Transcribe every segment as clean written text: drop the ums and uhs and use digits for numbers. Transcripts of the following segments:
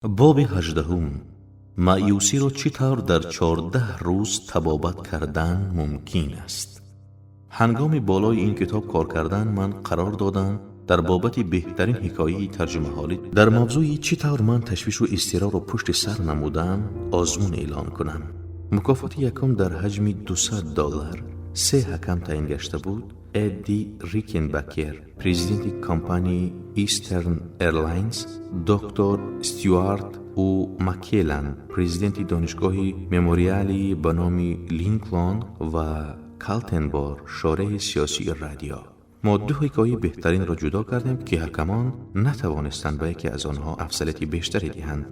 Боби 18-ум. Маъюсиро чӣ тавр дар 14 рӯз табобат кардан мумкин аст? Ҳангоми болои ин китоб кор кардан, ман қарор додам дар бобати беҳтарин ҳикояи тарҷумаҳолӣ дар мавзӯи «Чӣ тавр ман ташвишу изтиробро пушти сар намудам» озмун эълон кунам. Мукофоти якум дар ҳаҷми 200 доллар се ҳакам таъин гашта буд: Эдди Рикенбакер, президенти компанияи Eastern Airlines, доктор Стюарт У Маккеллан, президенти Донишгоҳи Мемориалӣ ба номи Линклон, ва Калтенбор, шореҳи сиёсии радио. Мо ду ҳикояи беҳтаринро ҷудо кардем, ки ҳакамон натавонистанд ба яке аз онҳо афзалияти бештаре диҳанд.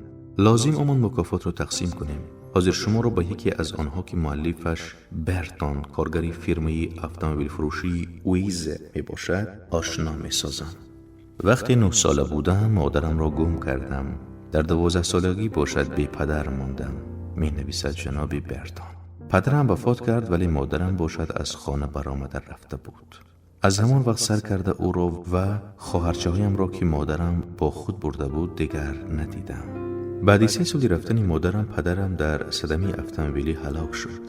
Лозим омад мукофотро тақсим кунем. Ҳозир шуморо ба яке аз онҳо, ки муаллифаш Бертон, коргари фирмаи автомобилфурӯшии Уизе мебошад, ошно месозам. Вақте 9-сола будам, модарамро гум кардам. Дар 12-солагӣ бошад, бепадар мондам, менависад ҷаноби Бертон. Падарам вафот кард, вале модарам бошад, аз хона баромада рафта буд. Аз ҳамон вақт сар карда ӯро ва хоҳарчаҳоямро, ки модарам бо худ бурда буд, дигар надидам. Баъди 3 соли рафтани модарам, падарам дар садамаи автомобилӣ ҳалок шуд.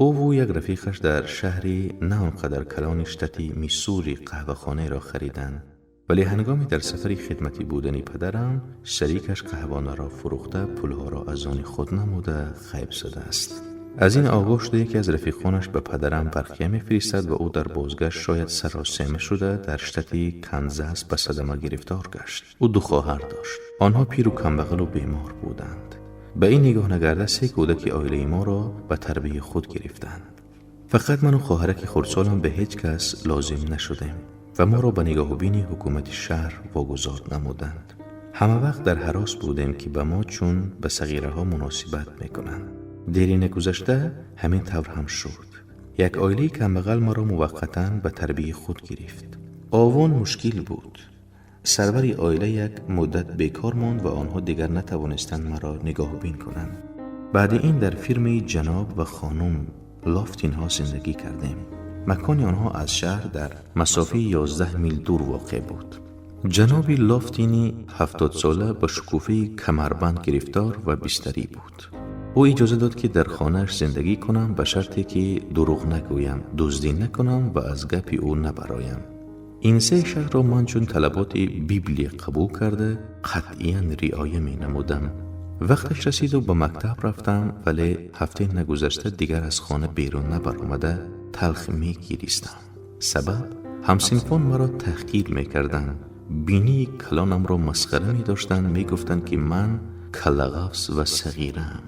Ӯву як рафиқаш дар шаҳри на он қадар калони штати Миссури қаҳвахонаеро хариданд, вале ҳангоми дар сафари хидматӣ будани падарам шарикаш қаҳвонаро фурӯхта, пулҳоро аз они худ намуда, ғайб задааст. Аз ин огоҳ шуда, яке аз рафиқонаш ба падарам барқия мефиристад ва ӯ дар бозгашт шояд саросема шуда, дар штати Канзас ба садама гирифтор гашт. Ӯ ду хоҳар дошт. Онҳо пиру камбағалу бемор буданд. Ба ин нигоҳ накарда, се кӯдаки оилаи моро ба тарбияи худ гирифтанд. Фақат ману хоҳараки хурдсолам ба ҳеҷ кас лозим нашудем ва моро ба нигоҳубини ҳукумати шаҳр вогузор намуданд. Ҳама вақт дар ҳарос будем, ки ба мо чун ба сағираҳо муносибат мекунанд. Дери нагузашта ҳамин тавр ҳам шуд. Як оилаи камбағал маро муваққатан ба тарбияи худ гирифт. Овон мушкил буд. Сарвари оила як муддат бекор монд ва онҳо дигар натавонистанд маро нигоҳубин кунанд. Баъди ин дар фирмаи ҷаноб ва хонум Лофтинҳо зиндагӣ кардем. Макони онҳо аз шаҳр дар масофаи 11 мил дур воқеъ буд. Ҷаноби Лофтини 70-сола ба шукуфаи камарбанд гирифтор ва бистарӣ буд. Ӯ иҷоза дод, ки дар хонааш зиндагӣ кунам, ба шарте ки дурӯғ нагӯям, дуздӣ накунам ва аз гапи ӯ набароям. Ин се шартро ман чун талаботи Библия қабул карда, қатъиян риоя менамудам. Вақташ расиду ба мактаб рафтам, вале ҳафте нагузашта дигар аз хона берун набаромада, талх мегиристам. Сабаб: ҳамсинфон маро таҳқир мекарданд, бинии калонамро масхара медоштанд, мегуфтанд, ки ман каллағафз ва сағираам.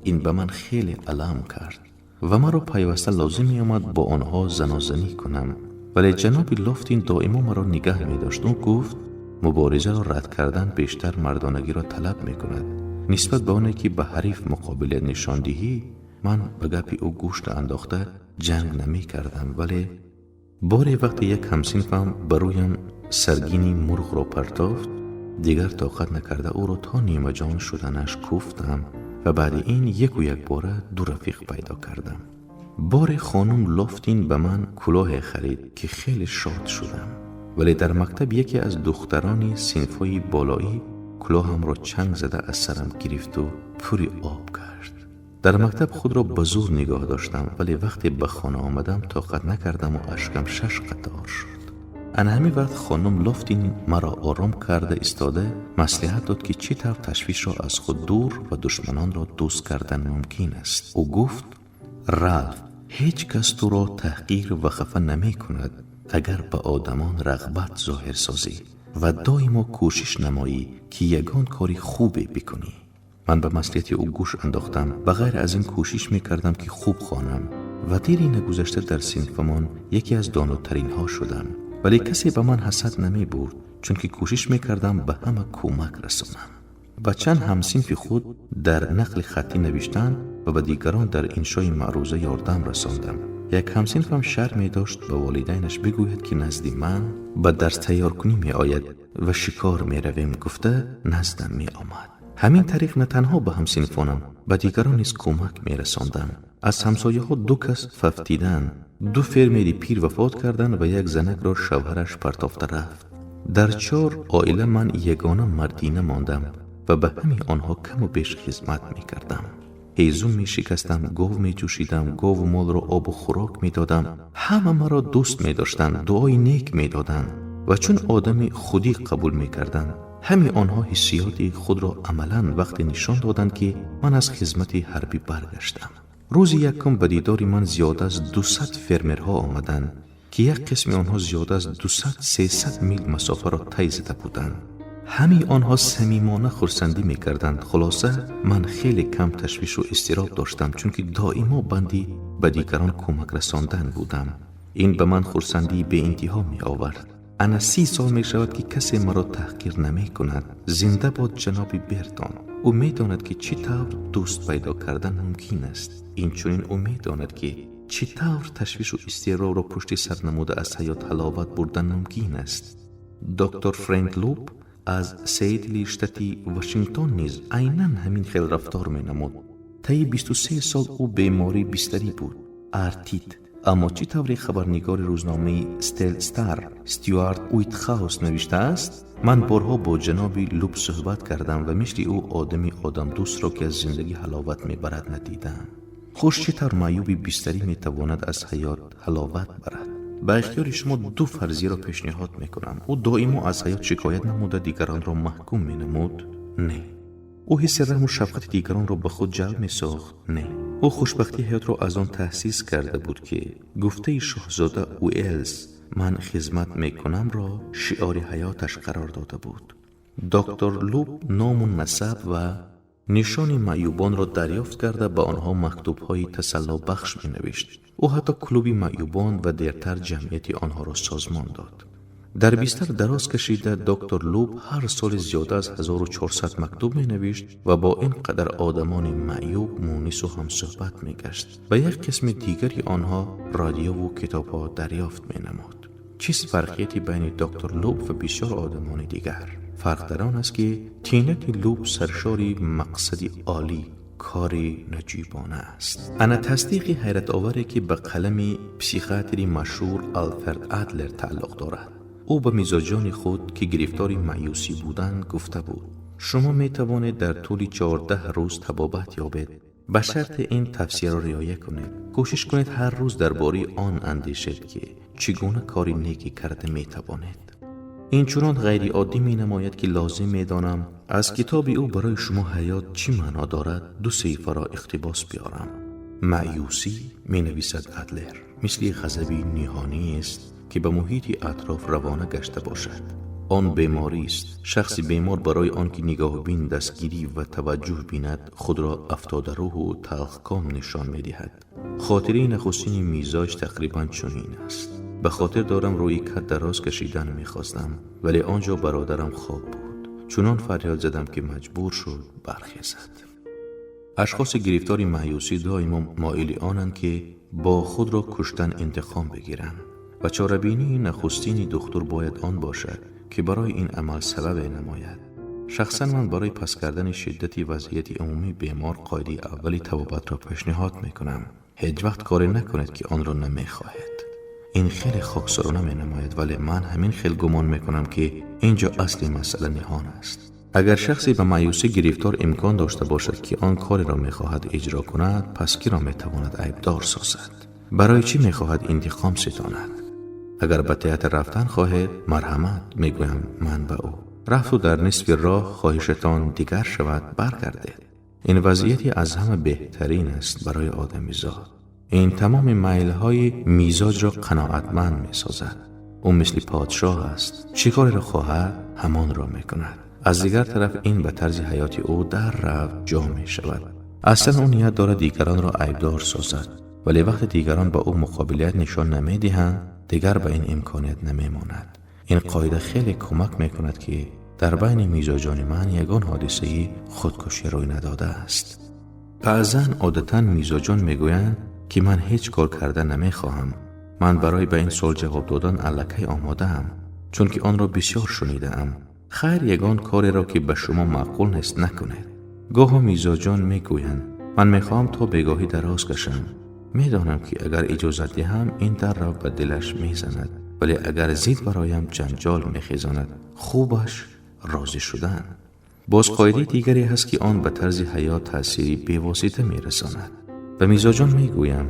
Ин ба ман хеле алам кард ва маро пайваста лозим меомад бо онҳо занозанӣ кунам. Вале ҷаноби Лофтин доимо маро нигаҳ медошт. Ӯ гуфт: «Муборизаро рад кардан бештар мардонагиро талаб мекунад, нисбат ба оне ки ба ҳариф муқобилият нишон диҳӣ». Ман ба гапи ӯ гӯшт андохта, ҷанг намекардам, вале боре вақте як ҳамсинфам ба рӯям саргини мурғро партофт, дигар тоқат накарда, ӯро то нимаҷон шуданаш кӯфтам ва баъди ин яку якбора ду рафиқ пайдо кардам. Боре хонум Лофтин ба ман кулоҳе харид, ки хеле шод шудам, вале дар мактаб яке аз духтарони синфҳои болоӣ кулоҳамро чанг зада, аз сарам гирифту пури об кард. Дар мактаб худро ба зӯр нигоҳ доштам, вале вақте ба хона омадам, тоқат накардаму ашкам шаш қатор шуд. Ана ҳамин вақт хонум Лофтин маро ором карда истода, маслиҳат дод, ки чӣ тавр ташвишро аз худ дур ва душманонро дӯст кардан мумкин аст. Ӯ гуфт: «Ралф, ҳеҷ кас туро таҳқир ва хафа намекунад, агар ба одамон рағбат зоҳир созӣ ва доимо кӯшиш намоӣ, ки ягон кори хубе бикунӣ». Ман ба маслиҳати ӯ гӯш андохтам. Ба ғайр аз ин, кӯшиш мекардам, ки хуб хонам, ва дери нагузашта дар синфамон яке аз донотаринҳо шудам. Вале касе ба ман ҳасад намебурд, чунки кӯшиш мекардам ба ҳама кӯмак расонам. Ба чанд ҳамсинфи худ дар нақли хаттӣ навиштан ва ба дигарон дар иншои маъруза ёрдам расондам. Як ҳамсинфам шарм медошт ба волидайнаш бигӯяд, ки назди ман ба дарстайёркунӣ меояд ва шикор меравем гуфта, наздам меомад. Ҳамин тариқ на танҳо ба ҳамсинфонам, ба дигарон низ кӯмак мерасондам. Аз ҳамсояҳо ду кас фавтиданд, ду фермери пир вафот карданд ва як занакро шавҳараш партофта рафт. Дар чор оила ман ягона мардина мондам. ва ба ҳамаи онҳо каму беш хизмат мекардам. Ҳезум мешикастам, гов меҷӯшидам, гову молро обу хӯрок медодам. Ҳама маро дӯст медоштанд, дуои нек медоданд ва чун одами худӣ қабул мекарданд. Ҳамаи онҳо ҳиссиёти худро амалан вақте нишон доданд, ки ман аз хизмати ҳарбӣ баргаштам. Рӯзи якум ба дидори ман зиёда аз 200 фермерҳо омаданд, ки як қисми онҳо зиёда аз 200-300 мил масофаро тай зада буданд. Ҳамаи онҳо самимона хурсандӣ мекарданд. Хулоса, ман хеле кам ташвишу изтироб доштам, чунки доимо банди ба дигарон кӯмак расондан будам. Ин ба ман хурсандии беинтиҳо меовард. Ана 30 сол мешавад, ки касе маро таҳқир намекунад. Зинда бод ҷаноби Бертон! Ӯ медонад, ки чӣ тавр дӯст пайдо кардан мумкин аст. Инчунин ӯ медонад, ки чӣ тавр ташвишу изтиробро пушти сар намуда аз ҳаёт ҳаловат бурдан мумкин аст. Доктор Фрэнк Луб аз Сиэтли штати Вашингтон низ айнан ҳамин хел рафтор менамуд. Таи 23 сол ӯ бемори бистарӣ буд, артрит. Аммо чӣ тавре хабарнигори рӯзномаи Стел Стар Стюарт Уитхаус навиштааст, ман борҳо бо ҷаноби Луб суҳбат кардам ва мисли ӯ одами одамдӯстро, ки аз зиндагӣ ҳаловат мебарад, надидам. Хуш, чӣ тавр маъюби бистарӣ метавонад аз ҳаёт ҳаловат барад? Ба ихтиёри шумо ду фарзияро пешниҳод мекунам. Ӯ доимо аз ҳаёт шикоят намуда, дигаронро маҳкум менамуд? Не. Ӯ ҳисси раҳму шафқати дигаронро ба худ ҷалб месохт? Не. Ӯ хушбахтии ҳаётро аз он таҳсис карда буд, ки гуфтаи шоҳзода Уэлс «Ман хизмат мекунам»-ро шиори ҳаёташ қарор дода буд. Доктор Луб ному насаб ва нишони маъюбонро дарёфт карда, ба онҳо мактубҳои тасаллобахш менавишт. Ӯ ҳатто клуби маъюбон ва дертар ҷамъияти онҳоро созмон дод. Дар бистар дароз кашида, доктор Луб ҳар соли зиёда аз 1400 мактуб менавишт ва бо ин қадар одамони маъюб мунису ҳамсӯҳбат мегашт. Ба як қисми дигари онҳо радиову китобҳо дарёфт менамуд. Чист фарқияти байни доктор Луб ва бисёр одамони дигар? Фарқ дар он аст, ки тинати Луб саршори мақсади олӣ, кори наҷибона аст. Ана тасдиқи ҳайратоваре, ки ба қалами психиатри машҳур Алфред Адлер тааллуқ дорад. Ӯ ба мизоҷони худ, ки гирифтори маъюсӣ буданд, гуфта буд: «Шумо метавонед дар тӯли 14 рӯз табобат ёбед, ба шарте ин тавсияро риоя кунед: кӯшиш кунед ҳар рӯз дар бораи он андешед, ки чӣ гуна кори некӣ карда метавонед». Инчунон ғайриоддӣ менамояд, ки лозим медонам аз китоби ӯ «Барои шумо ҳаёт чӣ маъно дорад» ду саҳифаро иқтибос биёрам. «Маъюсӣ, – менависад Адлер, – мисли ғазаби ниҳониест, ки ба муҳити атроф равона гашта бошад. Он беморист. Шахси бемор барои он ки нигоҳбин, дастгирӣ ва таваҷҷӯҳ бинад, худро афтодарӯҳу талхком нишон медиҳад. Хотираи нахустини мизоҷ тақрибан чунин аст: ба хотир дорам, рӯи кат дароз кашидан мехостам, вале он ҷо бародарам хоб буд. Чунон фарёд задам, ки маҷбур шуд бархезад». Ашхоси гирифтори маъюсӣ доимо моили онанд, ки бо худро куштан интиқом бигиранд, ва чорабинии нахустини духтур бояд он бошад, ки барои ин амал сабабе намояд. Шахсан ман барои паст кардани шиддати вазъияти умумии бемор қоидаи аввали табобатро пешниҳод мекунам: ҳеҷ вақт коре накунед, ки онро намехоҳед. Ин хеле хоксорона менамояд, вале ман ҳамин хел гумон мекунам, ки ин ҷо асли масъала ниҳон аст. Агар шахсе ба маъюсӣ гирифтор имкон дошта бошад, ки он кореро мехоҳад иҷро кунад, пас киро метавонад айбдор созад? Барои чӣ мехоҳад интиқом ситонад? Агар ба театр рафтан хоҳед, марҳамат, мегӯям ман ба ӯ. Рафту дар нисфи роҳ хоҳишатон дигар шавад, баргардед. Ин вазъияти аз ҳама беҳтарин аст барои одамизод. Ин тамоми майлҳои мизоҷро қаноатманд месозад. Ӯ мисли подшоҳ аст: чӣ кореро хоҳад, ҳамонро мекунад. Аз дигар тараф, ин ба тарзи ҳаёти ӯ дар рафт ҷо мешавад. Аслан ӯ ният дорад дигаронро айбдор созад, вале вақте дигарон ба ӯ муқобилият нишон намедиҳанд, дигар ба ин имконият намемонад. Ин қоида хеле кӯмак мекунад, ки дар байни мизоҷони ман ягон ҳодисаи худкушӣ рӯй надодааст. Баъзан одатан мизоҷон мегӯянд, ки ман ҳеҷ кор карда намехоҳам. Ман барои ба ин суол ҷавоб додан аллакай омодаам, чунки онро бисёр шунидаам. Хайр, ягон кореро, ки ба шумо маъқул нест, накунед. Гоҳо мизоҷон мегӯянд: «Ман мехоҳам то бегоҳӣ дароз кашам». Медонам, ки агар иҷозат диҳам, ин дарро ба дилаш мезанад, вале агар зид бароям, ҷанҷол мехезонад. Хубаш розӣ шудан. Боз қоидаи дигаре ҳаст, ки он ба тарзи ҳаёт таъсири бевосита мерасонад. Ба мизоҷон мегӯям: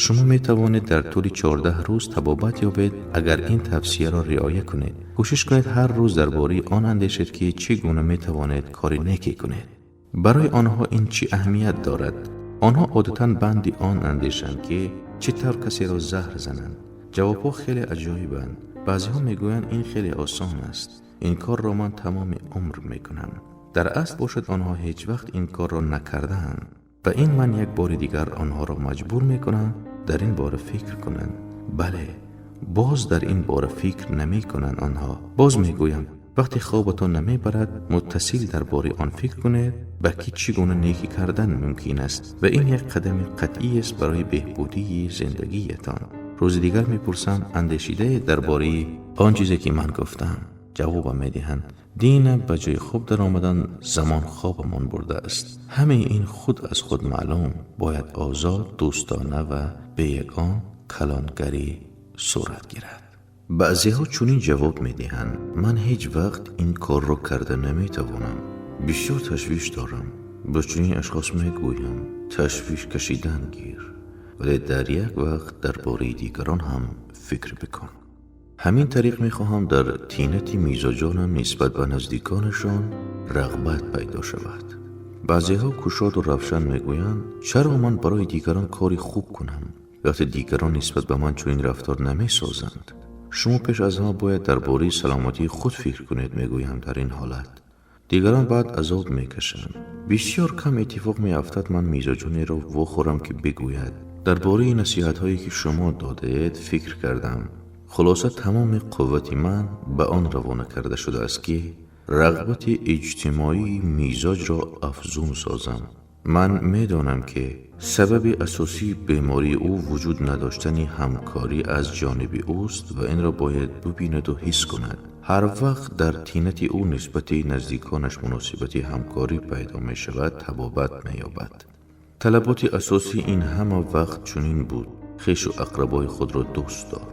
шумо метавонед дар тӯли 14 рӯз табобат ёбед, агар ин тавсияро риоя кунед. Кӯшиш кунед ҳар рӯз дар бораи он андешед, ки чӣ гуна метавонед кори некӣ кунед. Барои онҳо ин чӣ аҳамият дорад? Онҳо одатан банди он андешанд, ки чӣ тавр касеро заҳр зананд. Ҷавобҳо хеле аҷоибанд. Баъзеҳо мегӯянд, ин хеле осон аст. Ин корро ман тамоми умр мекунам. Дар асл бошад, онҳо ҳеҷ вақт ин корро накардаанд. Ва ин ман як бори дигар онҳоро маҷбур мекунам дар ин бора фикр кунанд. Бале, боз дар ин бора фикр намекунанд онҳо. Боз мегӯям, вақте хобатон намебарад, муттасил дар бораи он фикр кунед, ба ки чӣ гуна некӣ кардан мумкин аст, ва ин як қадами қатъӣ аст барои беҳбудии зиндагиятон. Рӯзи дигар мепурсам, андешидаед дар бораи он чизе, ки ман гуфтам? Ҷавобам медиҳанд: дина ба ҷои хоб даромадан замон хобамон бурдааст. Ҳамаи ин худ аз худ маълум бояд озод, дӯстона ва бе ягон калонгарӣ сурат гирад. Баъзеҳо чунин ҷавоб медиҳанд: ман ҳеҷ вақт ин корро карда наметавонам, бисёр ташвиш дорам. Ба чунин ашхос мегӯям: ташвиш кашидан гир, вале дар як вақт дар бораи дигарон ҳам фикр бикун. Ҳамин тариқ мехоҳам дар тинати мизоҷонам нисбат ба наздиконашон рағбат пайдо шавад. Баъзеҳо кушоду равшан мегӯянд: чаро ман барои дигарон кори хуб кунам, вақте дигарон нисбат ба ман чунин рафтор намесозанд? Шумо пеш аз ҳама бояд дар бораи саломатии худ фикр кунед, мегӯям. Дар ин ҳолат дигарон баъд азоб мекашанд. Бисёр кам иттифоқ меафтад ман мизоҷонеро вохӯрам, ки бигӯяд: дар бораи насиҳатҳое, ки шумо додаед, фикр кардам. Хулоса, тамоми қуввати ман ба он равона карда шудааст, ки рағбати иҷтимоии мизоҷро афзун созам. Ман медонам, ки сабаби асосии бемории ӯ вуҷуд надоштани ҳамкорӣ аз ҷониби ӯст ва инро бояд бибинаду ҳис кунад. Ҳар вақт дар тинати ӯ нисбати наздиконаш муносибати ҳамкорӣ пайдо мешавад, табобат меёбад. Талаботи асосӣ ин ҳама вақт чунин буд: хешу ақрабои худро дӯст дор.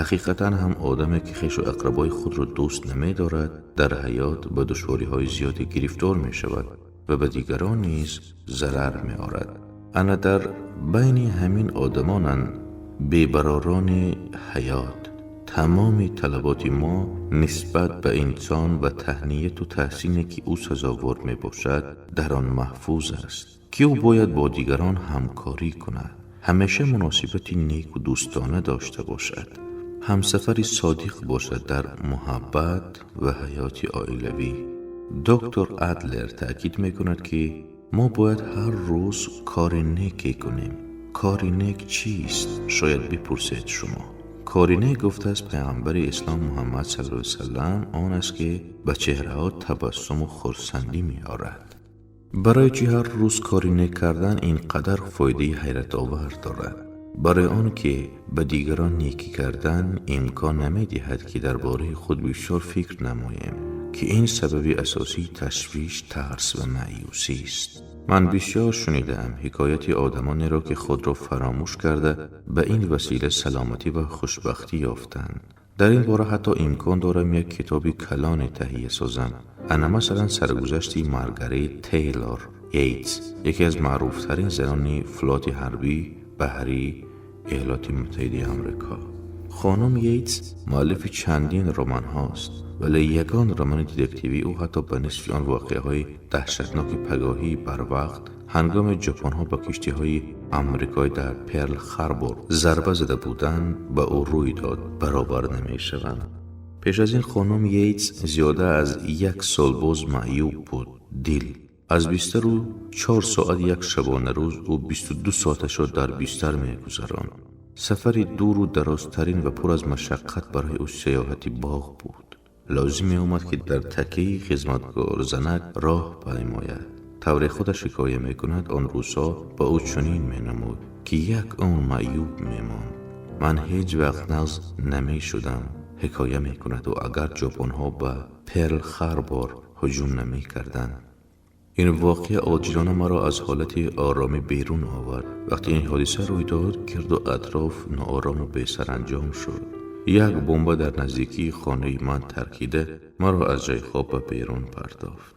Ҳақиқатан ҳам одаме, ки хешу ақрабои худро дӯст намедорад, дар ҳаёт ба душвориҳои зиёде гирифтор мешавад ва ба дигарон низ зарар меорад. Ана дар байни ҳамин одамонанд бебаророни ҳаёт. Тамоми талаботи мо нисбат ба инсон ва таҳнияту таҳсине, ки ӯ сазовор мебошад, дар он маҳфуз аст, ки ӯ бояд бо дигарон ҳамкорӣ кунад, ҳамеша муносибати неку дӯстона дошта бошад, ҳамсафари содиқ бошад дар муҳаббат ва ҳаёти оилавӣ. Доктор Адлер таъкид мекунад, ки мо бояд ҳар рӯз кори неке кунем. Кори нек чист, шояд бипурсед шумо. Кори нек, гуфтааст паёмбари ислом Муҳаммад саллаллоҳу алайҳи васаллам, он аст, ки ба чеҳраҳо табассуму хурсандӣ меорад. Барои чӣ ҳар рӯз кори нек кардан ин қадар фоидаи ҳайратовар дорад? Барои он ки ба дигарон некӣ кардан имкон намедиҳад, ки дар бораи худ бисёр фикр намоем, ки ин сабаби асосии ташвиш, тарс ва маъюсист. Ман бисёр шунидаам ҳикояти одамонеро, ки худро фаромӯш карда, ба ин васила саломатӣ ва хушбахтӣ ёфтанд. Дар ин бора ҳатто имкон дорам як китоби калоне таҳия созам. Ана масалан саргузашти Маргарет Тейлор Йейтс, яке аз маъруфтарин занони флоти ҳарбӣ баҳрии Иёлоти Муттаҳидаи Амрико. Хонум Йейтс муаллифи чандин романҳост, вале ягон романи детективии ӯ ҳатто ба нисфи он воқеаҳои даҳшатноки пагоҳии барвақт, ҳангоме ҷопонҳо ба киштиҳои амрикоӣ дар Перл Харбор зарба зада буданд, ба ӯ рӯй дод, баробар намешаванд. Пеш аз ин хонум Йейтс зиёда аз як сол боз маъюб буд. Дил аз 24 соат як шабонарӯз ӯ 22 соаташро дар бистар мегузаронд. Сафари дуру дарозтарин ва пур аз машаққат барои ӯ саёҳати боғ буд. Лозим меомад, ки дар такяи хизматгор занак роҳ паймояд. Тавре худаш ҳикоя мекунад, он рӯзҳо ба ӯ чунин менамуд, ки як умр маъюб мемонд. Ман ҳеҷ вақт нағз намешудам, ҳикоя мекунад ӯ, агар ҷопонҳо ба Перл Харбор ҳуҷум намекарданд. Ин воқеа оҷилона маро аз ҳолати оромӣ берун овард. Вақте ин ҳодиса рӯй дод, гирду атроф ноорому бесаранҷом шуд. Як бомба дар наздикии хонаи ман таркида, маро аз ҷои хоб ба берун партофт.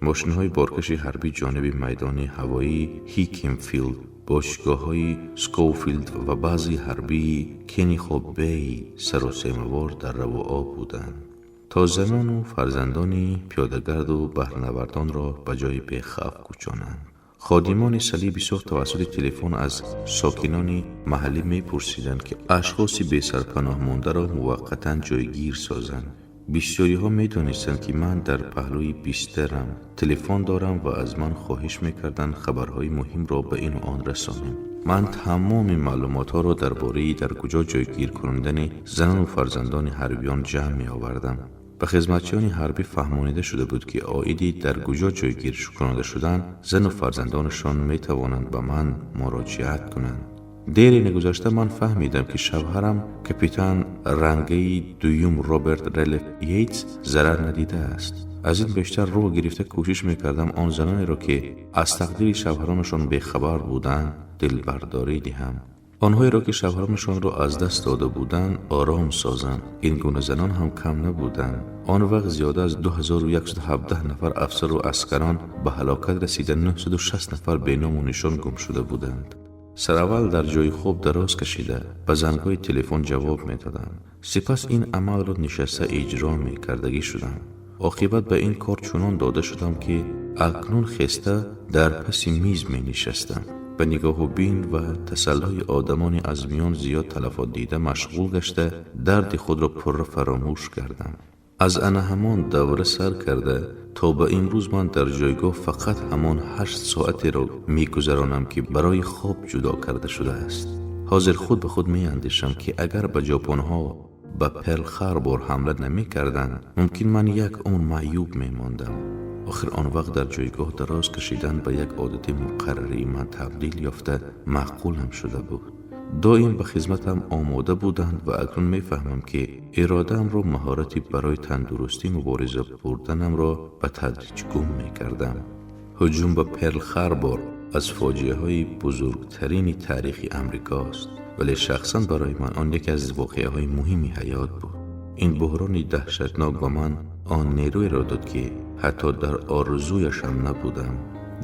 Мошинҳои боркаши ҳарбӣ ҷониби майдони ҳавоии Ҳикемфилд, бошгоҳҳои Скоуфилд ва баъзи ҳарбии Кенихо-Бей саросемавор дар раву об буданд, то занону фарзандони пиёдагарду баҳрнавардонро ба ҷои бехавф кӯчонанд. Ходимони Салиби Сурх тавассути телефон аз сокинони маҳаллӣ мепурсиданд, ки ашхоси бесарпаноҳ мондаро муваққатан ҷойгир созанд. Бисёриҳо медонистанд, ки ман дар паҳлӯи бистарам телефон дорам ва аз ман хоҳиш мекарданд хабарҳои муҳимро ба ину он расонем. Ман тамоми маълумотҳоро дар бораи дар куҷо ҷойгир кунондани занону фарзандони ҳарбиён ҷамъ меовардам. Ба хизматчиёни ҳарбӣ фаҳмонида шуда буд, ки оиди дар куҷо ҷойгир кунонида шудан зану фарзандонашон метавонанд ба ман муроҷиат кунанд. Дере нагузашта ман фаҳмидам, ки шавҳарам, капитан рангаи дуюм Роберт Релеф Йейтс, зарар надидааст. Аз ин бештар рӯҳ гирифта кӯшиш мекардам он занонеро, ки аз тақдири шавҳаронашон бехабар буданд, дилбардорӣ диҳам, онҳоеро, ки шавҳаронашонро аз даст дода буданд, ором созам. Ин гуна занон ҳам кам набуданд. Он вақт зиёда аз 2117 нафар афсару аскарон ба ҳалокат расида, 960 нафар беному нишон гум шуда буданд. Сараввал дар ҷои хоб дароз кашида ба зангҳои телефон ҷавоб медодам. Сипас ин амалро нишаста иҷро мекардагӣ шудам. Оқибат ба ин кор чунон дода шудам, ки акнун хеста дар паси миз менишастам. Ба нигоҳу бин ва тасаллои одамони аз миён зиёд талафот дида машғул гашта, дарди худро пурра фаромӯш кардам. Аз ана ҳамон давра сар карда то ба имрӯз ман дар ҷойгоҳ фақат ҳамон 8 соатеро мегузаронам, ки барои хоб ҷудо карда шудааст. Ҳозир худ ба худ меандешам, ки агар ба ҷопонҳо ба Перл Харбор ҳамла намекарданд, мумкин ман як умр маъюб мемондам. Охир он вақт дар ҷойгоҳ дароз кашидан ба як одати муқаррарии ман табдил ёфта, маъқулам шуда буд. Доим ба хизматам омода буданд ва акнун мефаҳмам, ки иродаамро, маҳорати барои тандурустӣ мубориза бурданамро ба тадриҷ гум мекардам. Ҳуҷум ба Перл Харбор аз фоҷиаҳои бузургтарини таърихи Амрикост, вале шахсан барои ман он яке аз воқеаҳои муҳими ҳаёт буд. Ин буҳрони даҳшатнок ба ман он нерӯеро дод, ки ҳатто дар орзуяшам набудам.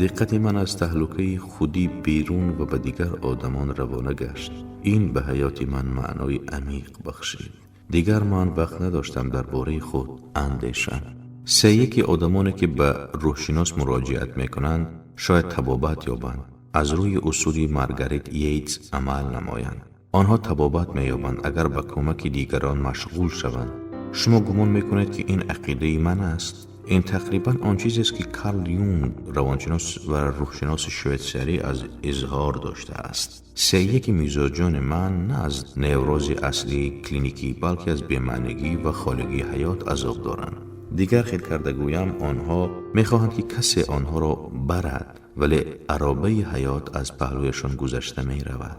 Диққати ман аз таҳлукаи худӣ берун ва ба дигар одамон равона гашт. Ин ба ҳаёти ман маънои амиқ бахшид. Дигар ман вақт надоштам дар бораи худ андешам. Сеяки одамоне, ки ба рӯҳшинос муроҷиат мекунанд, шояд табобат ёбанд, аз рӯи усули Маргарет Йейтс амал намоянд. Онҳо табобат меёбанд, агар ба кӯмаки дигарон машғул шаванд. Шумо гумон мекунед, ки ин ақидаи ман аст? Ин тақрибан он чизест, ки Карл Юнг, равоншинос ва рӯҳшиноси швейтсарӣ, аз изҳор доштааст. Сеяки мизоҷони ман на аз неврози аслии клиникӣ, балки аз бемаънигӣ ва холигии ҳаёт азоб доранд. Дигар хел карда гӯям, онҳо мехоҳанд, ки касе онҳоро барад, вале аробаи ҳаёт аз паҳлӯяшон гузашта меравад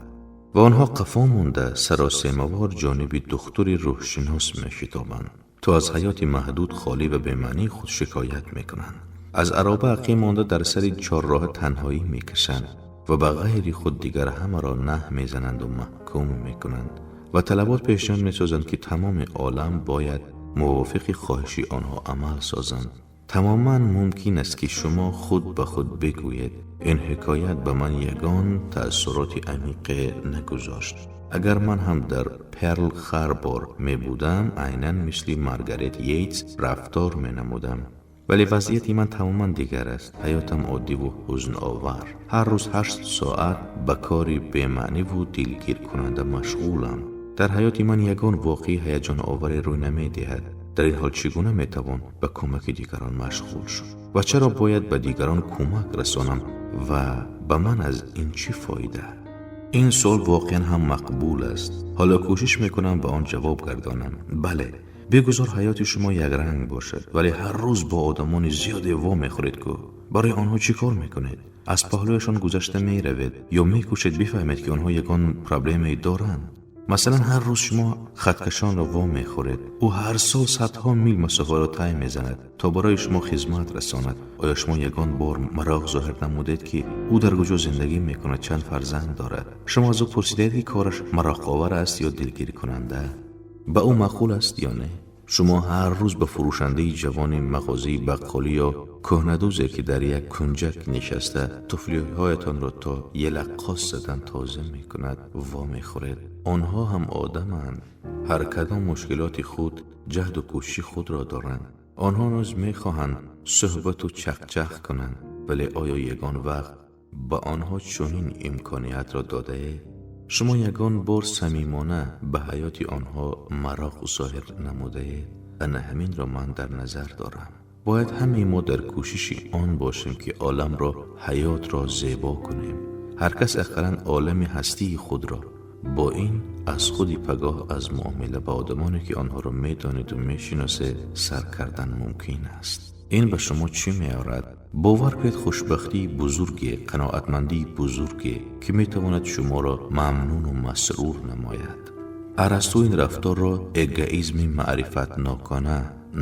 ва онҳо қафо монда, саросемавор ҷониби духтури рӯҳшинос мешитобанд, то аз ҳаёти маҳдуд, холӣ ва бемаънии худ шикоят мекунанд. Аз ароба ақиб монда, дар сари чорроҳа танҳоӣ мекашанд ва ба ғайри худ дигар ҳамаро наҳ мезананду маҳкум мекунанд ва талабот пешниҳод месозанд, ки тамоми олам бояд мувофиқи хоҳиши онҳо амал созанд. Тамоман мумкин аст, ки шумо худ ба худ бигӯед: «Ин ҳикоят ба ман ягон таассуроти амиқе нагузошт. Агар ман ҳам дар Перл Харбор мебудам, айнан мисли Маргарет Йейтс рафтор менамудам». Вале вазъияти ман тамоман дигар аст. Ҳаётам оддиву ҳузновар. Ҳар рӯз 8 соат ба кори бемаъниву дилгиркунанда машғулам. Дар ҳаёти ман ягон воқеаи ҳаяҷоноваре рӯй намедиҳад. Дар ин ҳол чӣ гуна метавон ба кӯмаки дигарон машғул шуд? Ва чаро бояд ба дигарон кӯмак расонам ва ба ман аз ин чӣ фоида? Ин суол воқеан ҳам мақбул аст. Ҳоло кӯшиш мекунам ба он ҷавоб гардонам. Бале, бигузор ҳаёти шумо якранг бошад, вале ҳар рӯз бо одамони зиёде во мехӯред ку. Барои онҳо чӣ кор мекунед? Аз паҳлӯяшон гузашта меравед ё мекӯшед бифаҳмед, ки онҳо ягон проблемае доранд? Масалан, ҳар рӯз шумо хаткашонро во мехӯред. Ӯ ҳар сол садҳо мил масофаро тай мезанад, то барои шумо хизмат расонад. Оё шумо ягон бор мароқ зоҳир намудед, ки ӯ дар куҷо зиндагӣ мекунад, чанд фарзанд дорад? Шумо аз ӯ пурсидаед, ки кораш мароқовар аст ё дилгиркунанда, ба ӯ маъқул аст ё не? Шумо ҳар рӯз ба фурӯшандаи ҷавони мағозаи баққолӣ ё кӯҳнадӯзе, ки дар як кунҷак нишаста туфлиҳоятонро то елаққос задан тоза мекунад, вомехӯред. Онҳо ҳам одаманд. Ҳар кадом мушкилоти худ, ҷаҳду кӯшиши худро доранд. Онҳо низ мехоҳанд суҳбату чақчақ кунанд, вале оё ягон вақт ба онҳо чунин имкониятро додаед? Шумо ягон бор самимона ба ҳаёти онҳо мароқ зоҳир намудаед? Ана ҳаминро ман дар назар дорам. Бояд ҳамаи мо дар кӯшиши он бошем, ки оламро, ҳаётро зебо кунем. Ҳар кас ақаллан олами ҳастии худро. Бо ин аз худи пагоҳ аз муомила ба одамоне, ки онҳоро медонеду мешиносед, сар кардан мумкин аст. Ин ба шумо чӣ меорад? Бовар кунед, хушбахтии бузурге, қаноатмандии бузурге, ки метавонад шуморо мамнуну масрур намояд. Арасту ин рафторро эгоизми маърифатнокона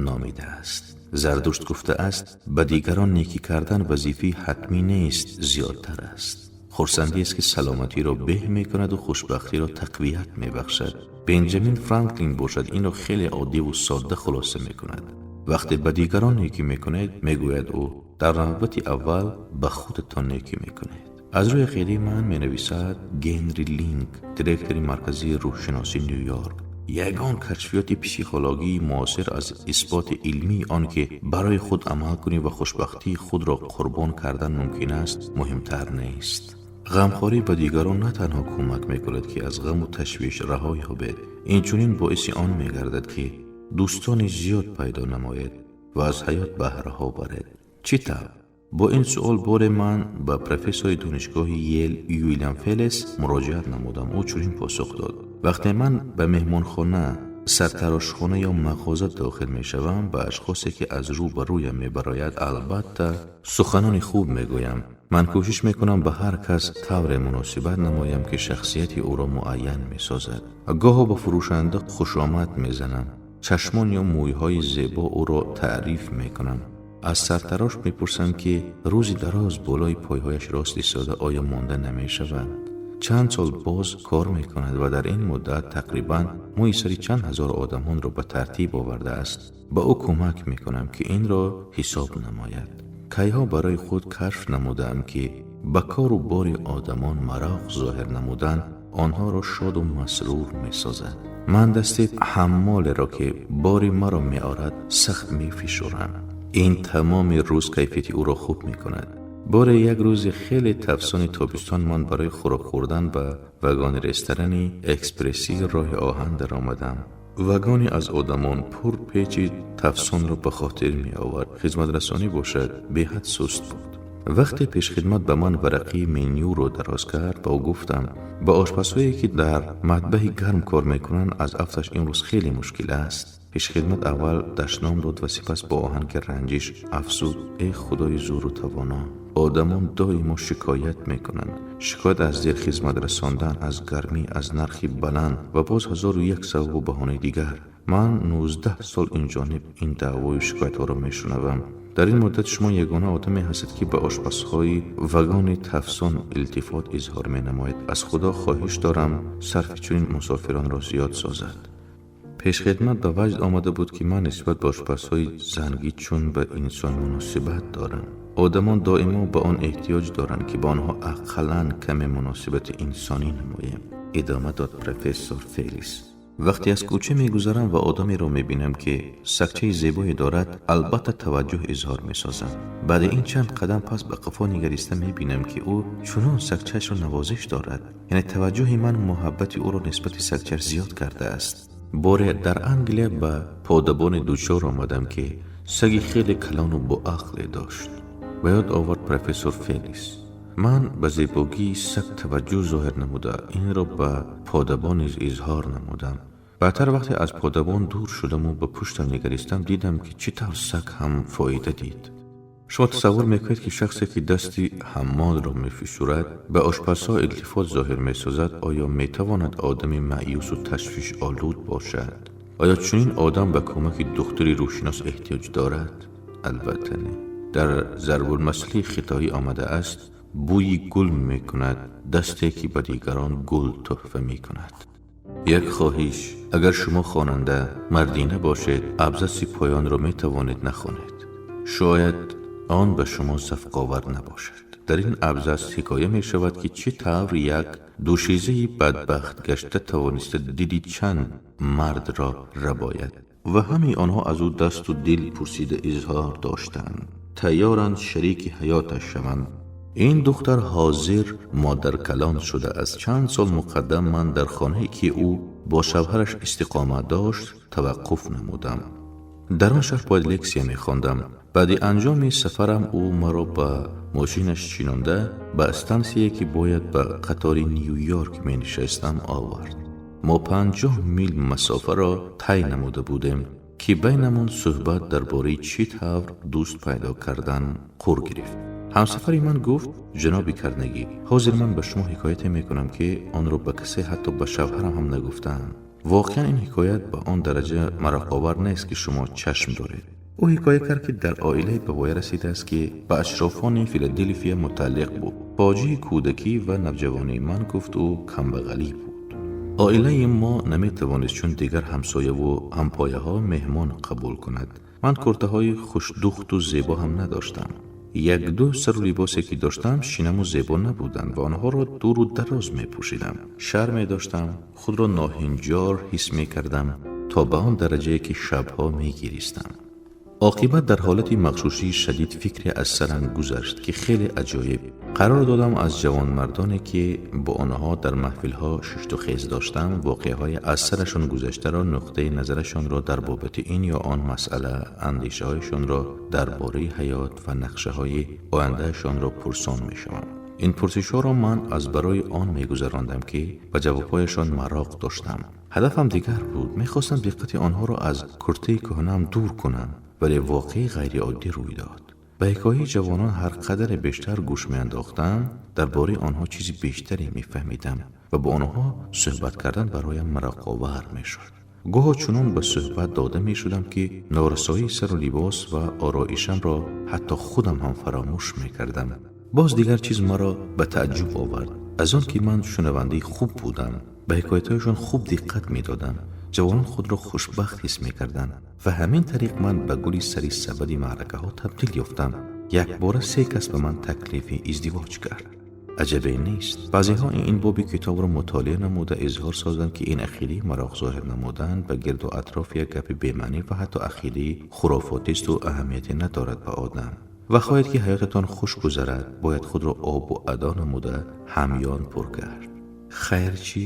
номидааст. Зардушт гуфтааст, ба дигарон некӣ кардан вазифаи ҳатмӣ нест, зиёдтар аст. Хурсандиест, ки саломатиро беҳ мекунаду хушбахтиро тақвият мебахшад. Бенҷамин Франклин бошад, инро хеле оддиву содда хулоса мекунад. Вақте ба дигарон некӣ мекунед, мегӯяд ӯ, дар навбати аввал ба худатон некӣ мекунед. Аз рӯи ақидаи ман, менависад Генри Линк, директори Марказии рӯҳшиносии Ню-Йорк, ягон кашфиёти психологии муосир аз исботи илмии он, ки барои худ амал кунӣ ва хушбахтии худро қурбон кардан мумкин аст, муҳимтар нест. Ғамхорӣ ба дигарон на танҳо кӯмак мекунад, ки аз ғаму ташвиш раҳо ёбед, инчунин боиси он мегардад, ки дӯстони зиёд пайдо намоед ва аз ҳаёт баҳраҳо баред. Чӣ тавр? Бо ин суол боре ман ба профессори донишгоҳи Йел Уильям Фелес муроҷиат намудам. Ӯ чунин посух дод: вақте ман ба меҳмонхона, сартарошхона ё мағоза дохил мешавам, ба ашхосе, ки аз рӯ ба рӯям мебарояд, албатта суханони хуб мегӯям. Ман кӯшиш мекунам ба ҳар кас тавре муносибат намоям, ки шахсияти ӯро муайян месозад. Гоҳо ба фурӯшанда хушомад мезанам, чашмон ё мӯйҳои зебо ӯро таъриф мекунам. Аз сартарош мепурсам, ки рӯзи дароз болои пойҳояш рост истода оё монда намешавад. Чанд сол боз кор мекунад ва дар ин муддат тақрибан мӯи сари чанд ҳазор одамонро ба тартиб овардааст. Ба ӯ кӯмак мекунам, ки инро ҳисоб намояд. Кайҳо барои худ кашф намудаам, ки ба кору бори одамон мароқ зоҳир намудан онҳоро шоду масрур месозад. Ман дасти ҳаммолеро, ки бори маро меорад, сахт мефишурам. Ин тамоми рӯз кайфияти ӯро хуб мекунад. Боре як рӯзи хеле тафсони тобистон ман барои хӯрок хӯрдан ба вагони ресторани экспрессии роҳи оҳан даромадам. Вагоне аз одамон пур печи тафсонро ба хотир меовард. Хизматрасонӣ бошад, беҳад суст буд. Вақте пешхидмат ба ман варақаи менюро дароз кард, ба ӯ гуфтам: ба ошпазҳое, ки дар матбаҳи гарм кор мекунанд, аз афташ имрӯз хеле мушкил аст. Пешхидмат аввал дашном дод ва сипас бо оҳанги ранҷиш афзуд: эй худои зӯру тавоно, одамон доимо шикоят мекунанд. Шикоят аз дер хизмат расондан, аз гармӣ, аз нархи баланд ва боз ҳазору як сабабу баҳонаи дигар. Ман 19 сол инҷониб ин даъвою шикоятҳоро мешунавам. Дар ин муддат шумо ягона одаме ҳастед, ки ба ошпазҳои вагони тафсон илтифот изҳор менамоед. Аз худо хоҳиш дорам, сарфи чунин мусофиронро зиёд созад. Пешхидмат ба ваҷд омада буд, ки ман нисбат ба ошпазҳои зангӣ чун ба инсон муносибат дорам. Одамон доимо ба он эҳтиёҷ доранд, ки ба онҳо ақаллан каме муносибати инсонӣ намоем, идома дод профессор Фелис. Вақте аз кӯча мегузарам ва одамеро мебинам, ки сагчаи зебое дорад, албатта таваҷҷӯҳ изҳор месозам. Баъди ин чанд қадам пас ба қафо нигариста мебинам, ки ӯ чунон сагчаашро навозиш дорад. Яъне таваҷҷӯҳи ман муҳаббати ӯро нисбати сагчааш зиёд кардааст. Боре дар Англия ба подабоне дучор омадам, ки саги хеле калону боақле дошт, ба ёд овард профессор Фелис. Ман ба зебогии саг таваҷҷӯҳ зоҳир намуда, инро ба подабон низ изҳор намудам. Баъдтар, вақте аз подабон дур шудаму ба пуштам нигаристам, дидам, ки чӣ тавр саг ҳам фоида дид. Шумо тасаввур мекунед, ки шахсе, ки дасти ҳаммолро мефишурад, ба ошпазҳо илтифот зоҳир месозад, оё метавонад одами маъюсу ташвишолуд бошад? Оё чунин одам ба кӯмаки духтури рӯҳшинос эҳтиёҷ дорад? Албатта, не. Дар зарбулмасали хитоӣ омадааст: бӯи гул мекунад дасте, ки ба дигарон гул тӯҳфа мекунад. Як хоҳиш: агар шумо хонанда мардина бошед, абзаси поёнро метавонед нахонед. Шояд он ба шумо завқовар набошад. Дар ин абзас ҳикоя мешавад, ки чӣ тавр як дӯшизаи бадбахт гашта тавониста дили чанд мардро рабояд ва ҳамаи онҳо аз ӯ дасту дил пурсида изҳор доштанд, тайёранд шарики ҳаёташ шаванд. Ин духтар ҳозир модаркалон шуда. Аз чанд сол муқаддам ман дар хонае, ки ӯ бо шавҳараш истиқомат дошт, таваққуф намудам. Дар он шаҳр бояд лексия мехондам. Баъди анҷоми сафарам ӯ маро ба мошинаш чинонда, ба стансие, ки бояд ба қатори Ню-Йорк менишастам, овард. Мо 50 мил масофаро тай намуда будем, ки байнамон суҳбат дар бораи чӣ тавр дӯст пайдо кардан қур гирифт. Ҳамсафари ман гуфт: «Ҷаноби Карнегӣ, ҳозир ман ба шумо ҳикояте мекунам, ки онро ба касе, ҳатто ба шавҳарам ҳам нагуфтаам. Воқеан, ин ҳикоят ба он дараҷа мароқовар нест, ки шумо чашм доред». Ӯ ҳикоя кард, ки дар оилае ба воя расидааст, ки ба ашрофони Филаделфия мутааллиқ буд. Фоҷиаи кӯдакӣ ва навҷавонии ман, гуфт ӯ, камбағалӣ буд. Оилаи мо наметавонист чун дигар ҳамсояву ҳампояҳо меҳмон қабул кунад. Ман куртаҳои хушдухту зебо ҳам надоштам. Як-ду сару либосе, ки доштам, шинаму зебо набуданд ва онҳоро дуру дароз мепӯшидам. Шарм медоштам, худро ноҳинҷор ҳис мекардам, то ба он дараҷае, ки шабҳо мегиристам. Оқибат дар ҳолати мағшушии шадид фикре аз сарам гузашт, ки хеле аҷоиб. Қарор додам аз ҷавонмардоне, ки бо онҳо дар маҳфилҳо шиштухез доштам, воқеаҳои аз сарашон гузаштаро, нуқтаи назарашонро дар бобати ин ё он масъала, андешаҳояшонро дар бораи ҳаёт ва нақшаҳои ояндаашонро пурсон мешавам. Ин пурсишҳоро ман аз барои он мегузарондам, ки ба ҷавобҳояшон мароқ доштам. Ҳадафам дигар буд: мехостам диққати онҳоро аз куртаи кӯҳнаам дур кунам. Вале воқеаи ғайриоддӣ рӯй дод. Ба ҳикояи ҷавонон ҳар қадаре бештар гӯш меандохтам, дар бораи онҳо чизи бештаре мефаҳмидам ва бо онҳо суҳбат кардан бароям мароқовар мешуд. Гоҳо чунон ба суҳбат дода мешудам, ки норасоии сару либос ва ороишамро ҳатто худам ҳам фаромӯш мекардам. Боз дигар чиз маро ба тааҷҷуб овард. Аз он ки ман шунавандаи хуб будам, ба ҳикоятҳояшон хуб диққат медодам, ҷавонон худро хушбахт ҳис мекарданд ва ҳамин тариқ ман ба гули сари сабади маъракаҳо табдил ёфтам. Якбора се кас ба ман таклифи издивоҷ кард. Аҷабе нест, баъзеҳо ин боби китобро мутолиа намуда изҳор созанд, ки ин ақидаи мароқ зоҳир намудан ба гирду атрофи як гапи бемаънӣ ва ҳатто ақидаи хурофотисту аҳамияте надорад ба одам. Ва хоҳед, ки ҳаётатон хуш гузарад, бояд худро обу адо намуда ҳамён пур кард. Хайр, чӣ,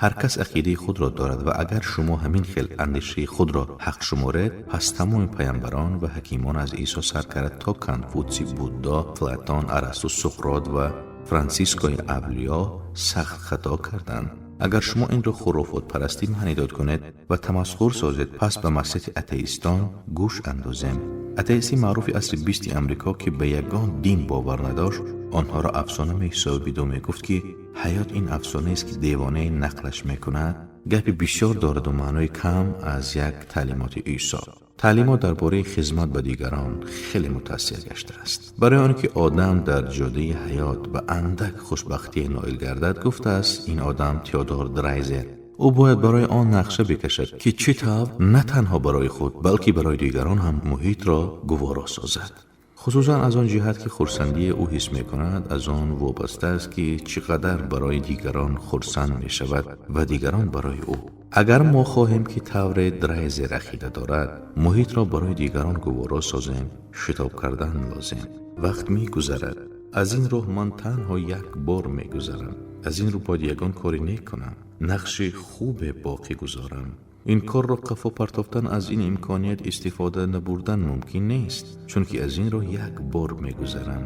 ҳар кас ақидаи худро дорад ва агар шумо ҳамин хел андешаи худро ҳақ шуморед, пас тамоми паямбарон ва ҳакимон аз Исо сар карда то Конфутсий, Буддо, Платон, Арасту, Суқрот ва Франсискои Авлиё сахт хато карданд. Агар шумо инро хурофотпарастӣ маънидод кунед ва тамасхур созед, пас ба маслиҳати атеистон гӯш андозем. Атеисти маъруфи асри бисти Амрико, ки ба ягон дин бовар надошт, онҳоро афсона меҳисобиду мегуфт, ки ҳаёт ин афсонаест, ки девонае нақлаш мекунад, гапи бисёр дораду маънои кам. Аз як таълимоти Исо, таълимот дар бораи хизмат ба дигарон, хеле мутаассир гаштааст. Барои он ки одам дар ҷодаи ҳаёт ба андак хушбахтие ноил гардад, гуфтааст ин одам, Теодор Драйзер, ӯ бояд барои он нақша бикашад, ки чӣ тавр на танҳо барои худ, балки барои дигарон ҳам муҳитро гуворо созад, хусусан аз он ҷиҳат, ки хурсандие ӯ ҳис мекунад, аз он вобаста аст, ки чӣ қадар барои дигарон хурсанд мешавад ва дигарон барои ӯ. Агар мо хоҳем, ки тавре Драйзер ақида дорад, муҳитро барои дигарон гуворо созем, шитоб кардан лозим. Вақт мегузарад. Аз ин роҳ ман танҳо як бор мегузарам. Аз ин рӯ бояд ягон коре нек кунам, нақши хубе боқӣ гузорам. Ин корро қафо партофтан, аз ин имконият истифода набурдан мумкин нест, чунки аз ин роҳ як бор мегузарам.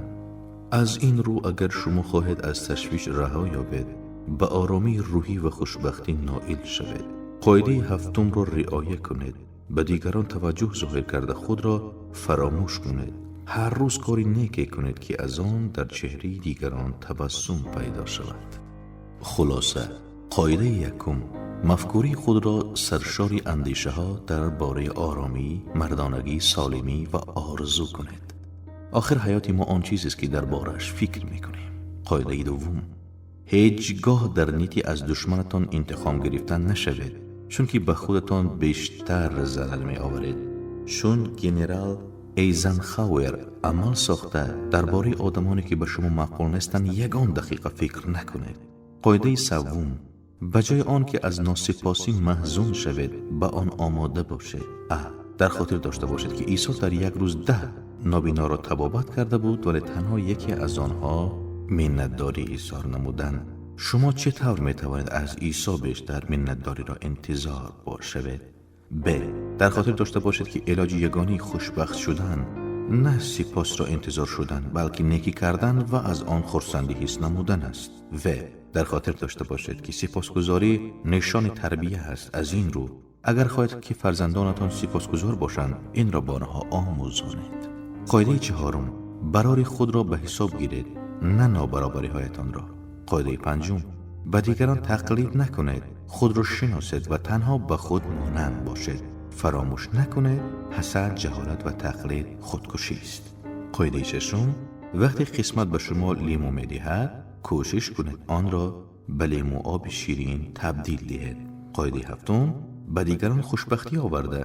Аз ин рӯ, агар шумо хоҳед аз ташвиш раҳо ёбед, ба оромии рӯҳӣ ва хушбахтӣ ноил шавед, қоидаи ҳафтумро риоя кунед: ба дигарон таваҷҷӯҳ зоҳир карда, худро фаромӯш кунед. Ҳар рӯз кори неке кунед, ки аз он дар чеҳраи дигарон табассум пайдо шавад. Хулоса, қоидаи якум: мафкурии худро саршори андешаҳо дар бораи оромӣ, мардонагӣ, солимӣ ва орзу кунед. Охир ҳаёти мо он чизест, ки дар борааш фикр мекунем. Қоидаи дуввум: Ҳеҷ гоҳ дар нияти аз душманатон интиқом гирифтан нашавед, чунки ба худатон бештар зарар меоваред. Чун генерал Эйзенхауэр амал сохта, дар бораи одамоне ки ба шумо маъқул нестанд, ягон дақиқа фикр накунед. Қоидаи саввум: ба ҷои он ки аз носипосӣ маҳзун шавед, ба он омода бошед. А дар хотир дошта бошед, ки Исо дар як рӯз 10 нобиноро табобат карда буд, вале танҳо яке аз онҳо миннатдорӣ изҳор намуданд. Шумо чӣ тавр метавонед аз Исо бештар миннатдориро интизор бошавед? Б дар хотир дошта бошед, ки илоҷи ягонаи хушбахт шудан на сипосро интизор шудан, балки некӣ кардан ва аз он хурсандӣ ҳис намудан аст. В дар хотир дошта бошед, ки сипосгузорӣ нишони тарбия аст. Аз ин рӯ, агар хоҳед, ки фарзандонатон сипосгузор бошанд, инро ба онҳо омӯзонед. Қоидаи чаҳорум: барори худро ба ҳисоб гиред, на нобаробариҳоятонро. Қоидаи панҷум: ба дигарон тақлид накунед, худро шиносед ва танҳо ба худ монанд бошед. Фаромӯш накунед, ҳасад ҷаҳолат ва тақлид худкушист. Қоидаи шашум: вақте қисмат ба шумо лимӯ медиҳад, кӯшиш кунед онро ба лимӯоби ширин табдил диҳед. Қоидаи ҳафтум: ба дигарон хушбахтӣ оварда,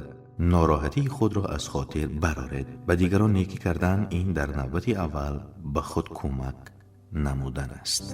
нороҳатии худро аз хотир бароред. Ба дигарон некӣ кардан ин дар навбати аввал ба худ кӯмак намудан аст.